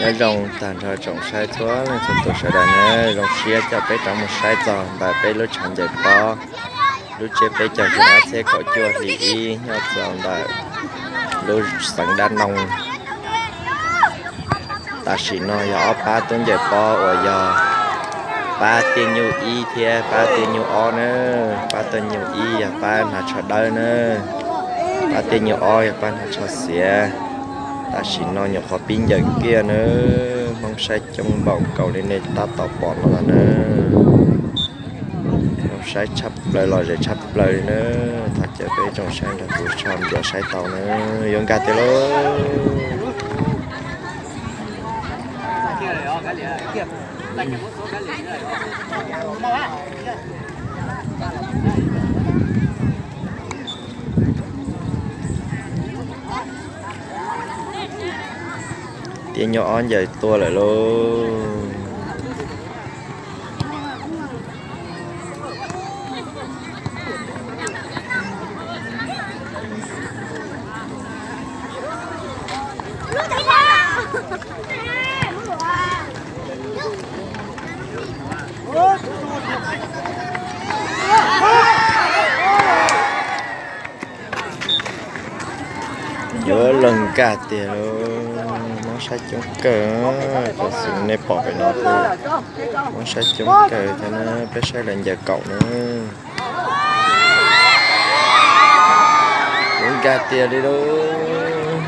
Nyob zoo tag nrho tsoom saib txhua leej txhua tus sawv daws na, zoo siab coj peb rov mus saib txog ntawm peb lub tshav ncaws pob lub tsiab peb caug xyoo ob txhiab kaum cuaj hli ib nyob txog ntawm lub xeev Dab Noog. Tam sim no yog ob pab tub ncaws pob uas yog pab Tiaj Nyuj ib thiab pab Tiaj Nyuj ob na. Pab Tiaj Nyuj ib yog pab hnav tsho dawb na, pab Tiaj Nyuj ob yog pab hnav tsho xiav. Tam sim no nyuam qhuav pib ncaws kiag na. Hmoob saib coob npaum nkaus li nej tab tom pom no los na. Hmoob saib tshaj plaws los zem tshaj plaws li na. Thov caw peb tsoom saib nrog kuv tso ntxias saib tau na. Yuav nkag tiag lauj. Tiaj Nyuj ob ncaws tuaj lawm lauj. Yuav luag nkag tiag lauj. Hmoob saib coob kawg, tam sim nej pom pem no kuj Hmoob saib coob kawg thiab na, peb saib lawv ncaws kaum na. Yuav nkag tiag li lauj.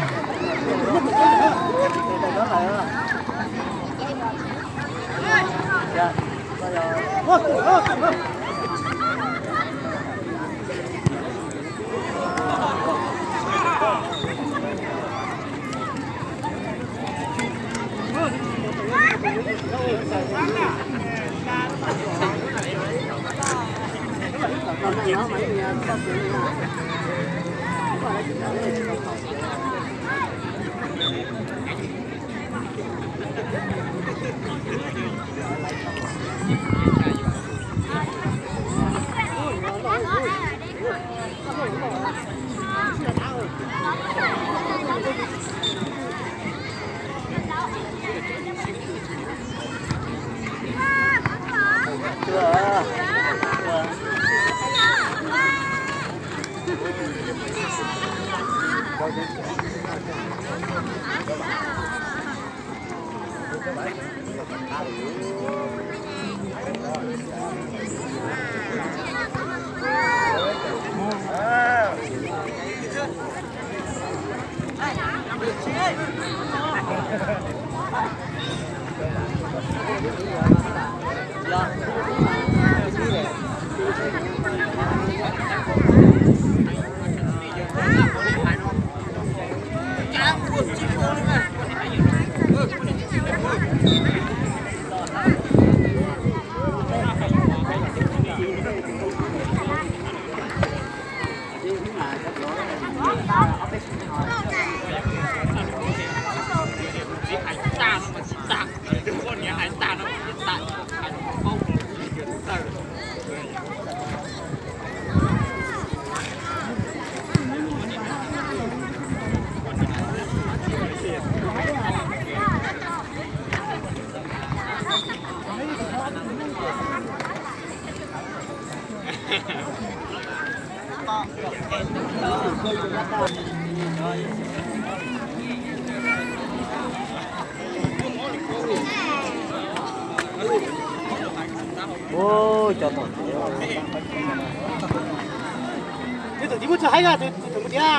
Tus twg muaj tsawg haib na, tus twg mus tiag.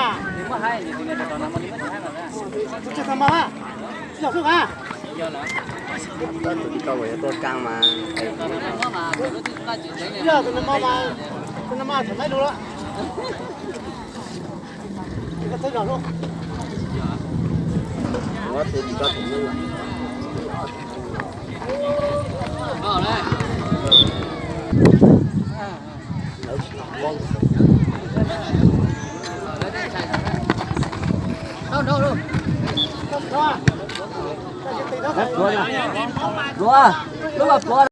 Tus tsawg tag mas, tsis zam xwb mas. Koj yuav tuaj kab mas. Yog tus no mas, tus no mas txawm maib lug lawm. Pluav, lub mas pluav.